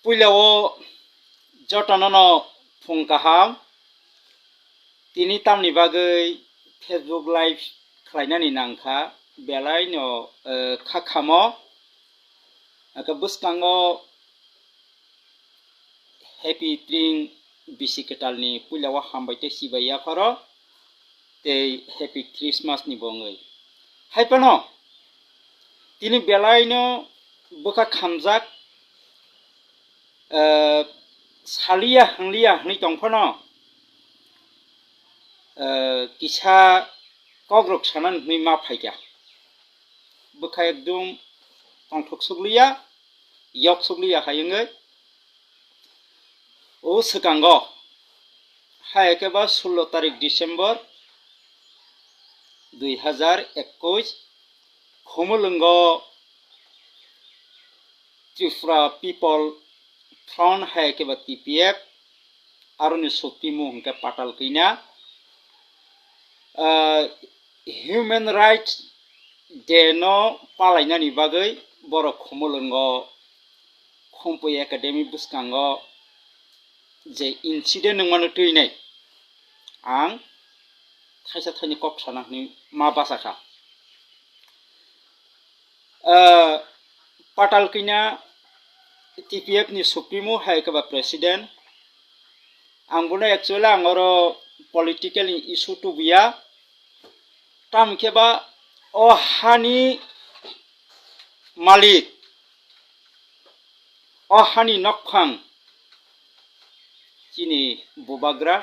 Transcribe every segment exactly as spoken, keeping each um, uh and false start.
Puila o jotono no phung kaham. Tini tamni bagwi Facebook live khlainani nangkha, belai no, eh, kha khamo. Aka bwskango Happy Tring bisi kwtalni puila o hambai tei sibai yapharo tei Happy Christmas ni bongwi. Hai phano tini belai no bwkha khamjak, eh, saliya hangliya hwnwi tong phano, eh, kisa kokrok sanani hwnwi ma phaikha. Bwkha ekdum tongthok sukliya, yok sukliya hai wngwi. O swkango hai khe ba sullo tarik December dui hazar ekwis, Khumulwngo Tripura People Front hai khe ba T P F, aroni suktimu hwnkhe Patal Kanya, ah, Human Rights Day no palainani bagwi borok Khumulwngo Khumpui Academy bwskango je incident wngmano twi nai, ang thaisa thaini kok sana hwnwi ma basa kha. Ah, Patal Kanya T P F ni supremo hai khe ba president, ang bono actually ang oro political ni issue tubuya, tamo khe ba o hani malik, o hani nokphang chini bubagra,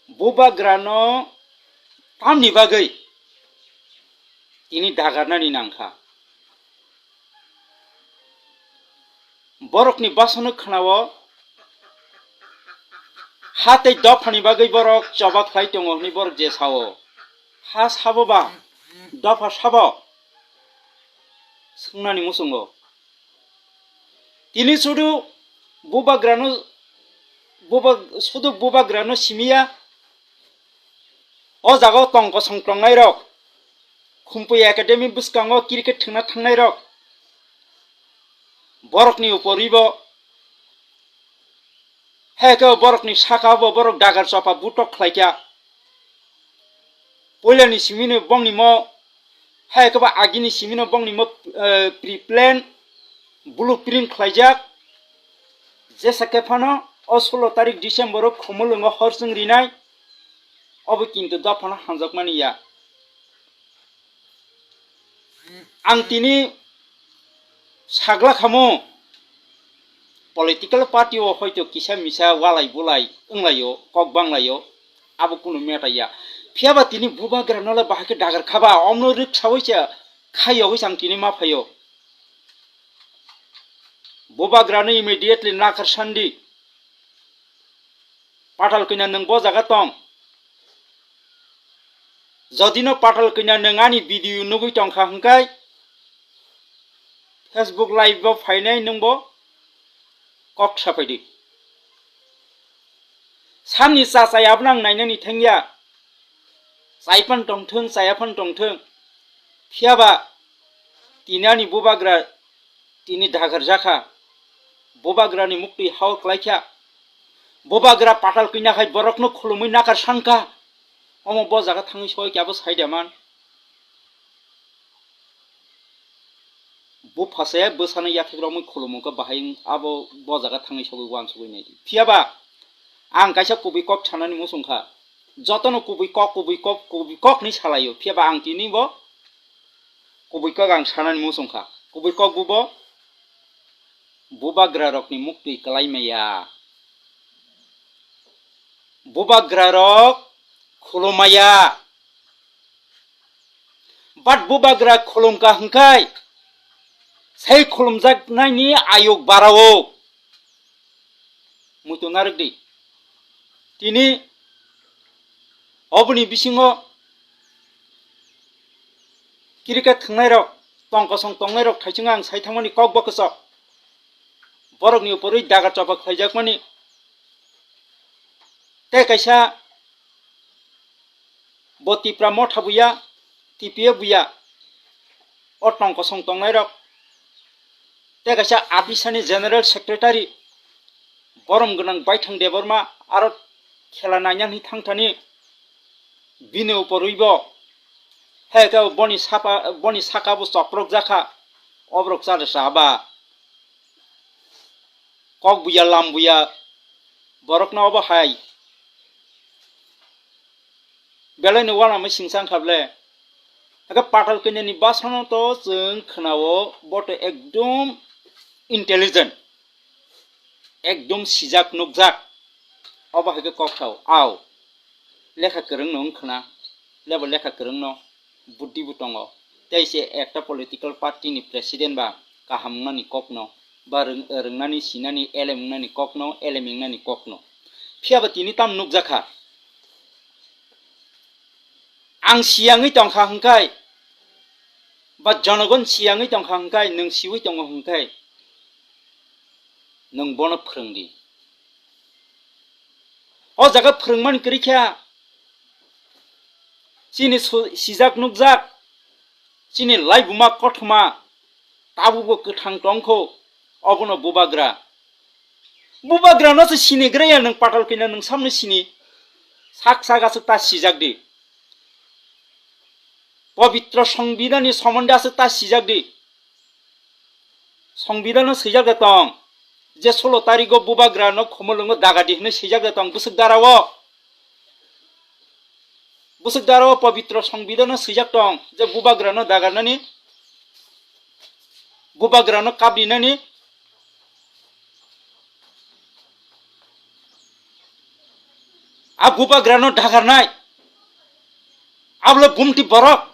bubagrano tamni bagwi tini dagarnani nangkha. Borokni basano khwnao, ha tei dophani bagwi borok choba khlai tongo hwnwi borok je sao. Ha sabo ba, dopha sabo? Swngnani muchungo. Tini sudu bubagrano, buba-, sudu bubagrano simiya, o jaga o tong kosong tongnai rok, Khumpui Academy bwskango cricket thwngna thangnai rok, borokni uporibo, hai khe borokni saka bo borok dagar chopa butok khlaikha. Puilani simino bongni mo, hai khe ba agini simino bongni mo, eh, pre-plan, blueprint khlaijak. Jesa khe phano o sullo tarik December o Khumulwngo hor chwng rinai, obo kintu dophano hamjakmani ya. Ang tini sagla khamu, political party o hoito kisa misa walai bulai wnglaio, kok banglaio, abo kunu matter ya. Phiyaba tini bubagra no le bahai khe dagar khaba, omno rwk sawi se khai yogwi se ang tini ma phaio. Bubagra no immediately nakar sandi. Patal Kanya nwng bo jaga tong. Jodi no Patal Kanya nwng ani video nugwi tongkha hwnkhe Facebook live bo phainai nwng bo kok saphaidi. Samni cha chaya abono ang nainani thangya. Chaipan tongthwng, chayaphan tongthwng. Phiyaba tini ani bubagra tini dagar jakha. Bubagrani muktwi hao klaikha. Bubagra Patal Kanya hai borokno khulumwi nakar sankha. Omo bo jaga thangwi soi khe abo saida man. Buphase bwsano yathek romwi khulumo khe bahai abo bo jaga thangwi sogwi uansugwi naidi. Phiyaba ang kaisa kubui kok sanani muchungkha. Jotono kubui kok, kubui kok, kubui kok hinwi salaio. Phiyaba ang tini bo kubui kok ang sanani muchungkha. Kubui kok bubo bubagra rokni muktwi kwlai maya. Bubagra rok khulumaya. But bubagra khulumkha hwnkhe, sei khulumjaknaini ayuk barao. Muitu narwkdi. Tini oboni bisingo cricket thwngnairok, tong kosong tongnairok thaichungo ang sai thangmani kok bo kwchok. Borokni uporwi dagar choba khlaijakmani. Tei kaisa bo Tipra motha buya, T P F buya, o tong kosong tongnairok Tei kaisa Abisani General Secretary borom gwnang Baithang Debbarma aro khela naina hwnwi thangthani bini uporwibo hai khe boni sapa, boni saka bo choprok jakha, oborok chale cha ba. Kok buya lam buya borokno obo hai. Belai no uanama singsa wngkha ble. Hakhe patal kanya ni bwsano to chwng khwnao bo to ekdom intelligent, ekdom sijak nukjak. Obo hai khe kok thao, ao lekha kwrwng no wng khwna, lebo lekha kwrwng no buddhi bo tongo. Tei se ekta political party ni president ba kaham wngnani kokno, ba rwng-, rwngnani sinani elem wngnani kokno, elem wngnani kokno. Phiya ba tini tam nukjakha. Ang siyangwi tongkha hwnkhe, ba jonogon siyangwi tongkha hwnkhe, nwng siwi tongo hwnkhe, nwng bono phwrwng di. O jaga phwrwngmani kwrwi kha, chini su-, sijak nukjak, chini laibuma kothoma tabukbo kwthang tongkho, obono bubagra. Bubagrano se sinigraya nwng patal kanya nwng samni sini. Sak sak aswk ta sijak di. Pobitro Songbidani somonde aswk ta sijak di. Songbidano swijak de tong, je solo tarigo bubagrano khumulwngo dagadi hwnwi swijak de tong bwswk darao. Bwswk darao pobitro Songbidano swijak tong je bubagrano dagarnani, bubagrano kabrinani. A bubagrano dagarnai. Abole bumti borok.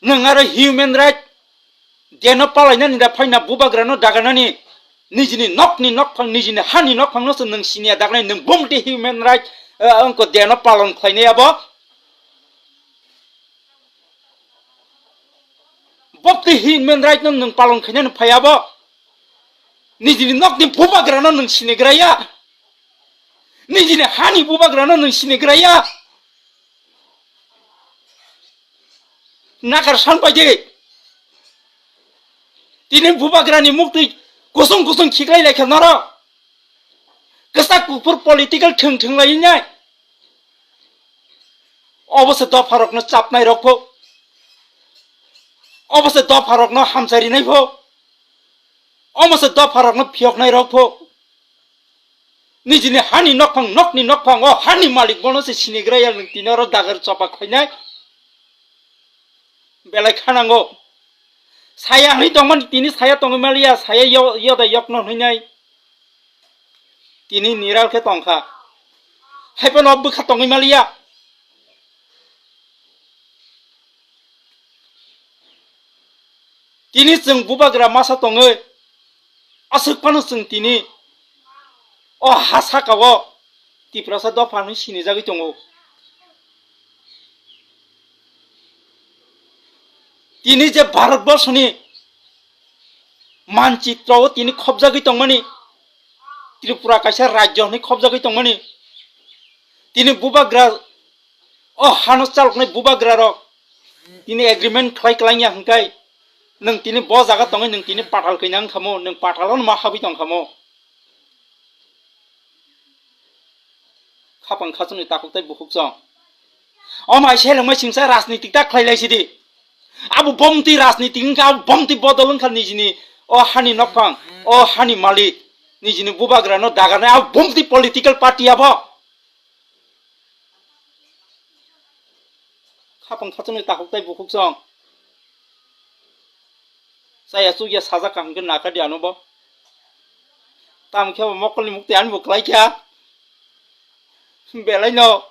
Nwng aro human right deno palainani da phaina bubagrano dagarnani nijini nokni nokphang, nijini hani nokphangno se nwng siniya dagnai, nwng bumti human right, eh, wngkha deno palon khlainai abo. Bumti human right no nwng palon khainani phai abo. Nijini nokni bubagrano nwng sinigraya. Nijini hani bubagrano nwng sinigraya. Nakar san pai de. Tini bubagrani muktwi kusung kusung khiklai lai kha noro. Kwchak kuphur political thwng thwng lai nai. Obo se dopharokno chapnai rok pho. Obo se dopharokno hamcharinai pho. Omo se dopharokno phiyoknai rok pho. Nijini hani nokphang, nokni nokphang, o hani malik bono se sinigraya nwng tini oro dagar chopa khainai. Belai khanango. Saya hwnwi tongmani tini saya tongwi maliya, saya yo-, yoda yokno hwnwi nai. Tini niral khe tongkha. Haiphano bwkha tongwi maliya. Tini chwng bubagra masa tongwi, aswk phano chwng tini o ha saka o Tiprasa dopha hwnwi sinijagwi tongo. Tini je Bharat borso ni manchitro o tini khobjagwi tongmani, Tripura kaisa rajyo hwnwi khobjagwi tongmani, tini bubagra, o hano chaloknai bubagra rok tini agreement khlai kwlangya hwnkhe, nwng tini bo jaga tongwi nwng tini patal khaina wngkhamo, nwng patal ano ma habwi tongkhamo. Khapang khachukni takhuk tei bukhuk chong. O mai selengmai singsa rajnitik ta khlai lai sidi. Abo bomti rajnitik wngkha, abo bomti bodol wngkha nijini o hani nokphang, o hani malik, nijini bubagrano dagarnai, abo bomti political party abo. Khapang khachukni takhuk tei bukhuk chong. Chaya chukya sajak kaham khe nakadi ano bo. Tamo khe bo mokolni mukti ani bo kwlai kha. Belai no.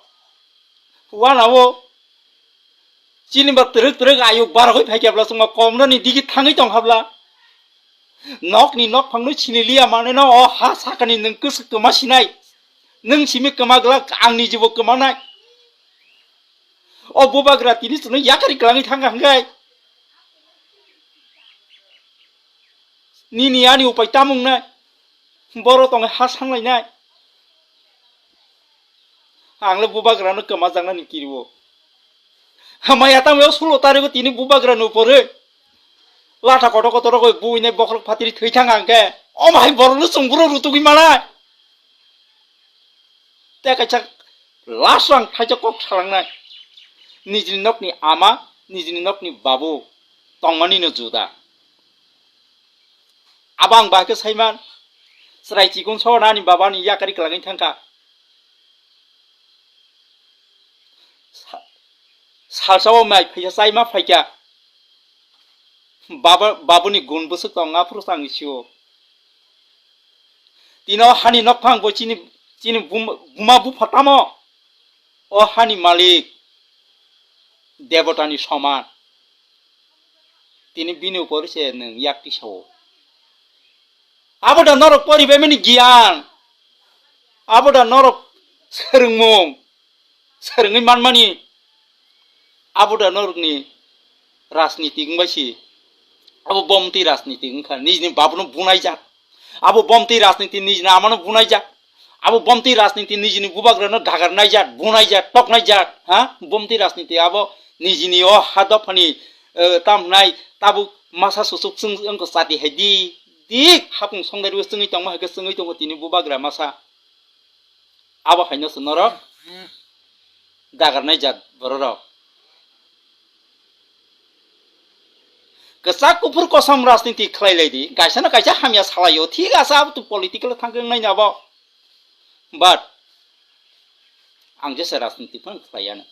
Uanao. Chini ba twrwk twrwk ayuk barogwi phai khe bwla chwngma komrani digi thangwi tong habla. Nokni nokphangno sini liya manwi no o ha sakani nwng kwswk kwma sinai. Nwng simi kwma glak ang nijibo kwmanai. O bubagra tini chwngno yakari kwlangwi thangkha hwnkhe. Nini ani upai tamo wngnai? Boro tongwi ha sanglainai. Ang le bubagrano kwmajaknani kiriwo. Maya tamo sulo tarigo tini bubagra no pore. Latha kotor kotor rogoi buine bokhorok phatiri thwi thang ang khe. O mai borok no chwng buro rutugwi manai. Tei kaisa last o ang thaisa kok salangnai. Nijini nokni ama, nijini nokni babu tongmani no juda. Abo ang bahai khe saiman. Chwrai chikon so nani babani yakari kwlangwi thangkha. Sa-, salsa o mai phaisa chaima phaikha. Baba, babuni gun bwswk tong aphuru chang sio. Tino hani nokphang bo chini, chini bum-, buma bupha tamo. O hani malik debotani soman. Tini bini upor se nwng yak tisao. Abo da norok poribaimani giyan. Abo da norok swrwngmung. Swrwngwi manmani. Abo da norokni rajniti wngbai si. Abo bomti rajniti wngkha. Nijini babuno bunaijak. Abo bomti rajniti nijini amano bunaijak. Abo bomti rajniti nijini bubagrano dagarnaijak, bunaijak, toknaijak, ha? Bomti rajniti abo nijini o ha dophani, eh, tamhnai tabuk masa susuk chwng wngkha chati hai di, dik hapung songdari o chwngwi tongma hai khe chwngwi tongo tini bubagra masa. Abo haino se norok dagarnai jat bororok. Kwchak kuphur kosom rajniti khlai lai di, kaisa na kaisa hamya salai o, thik asa abo to political thangkhe wngnai ni abo. But ang jesa rajniti phano khlai ya no.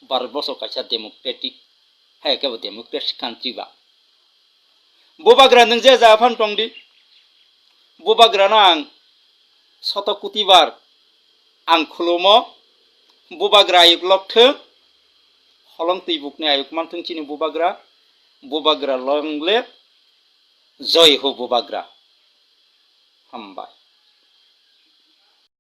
Bharat borso kaisa democratic, hai khe bo democratic country ba. Bubagra nwng je jaga phano tong di. Bubagrano ang soto kuti bar ang khulumo. Bubagra ayuk lok thung. Holong twi bukni ayuk man thung chini bubagra. Bubagra long live. Joi ho bubagra. Hambai.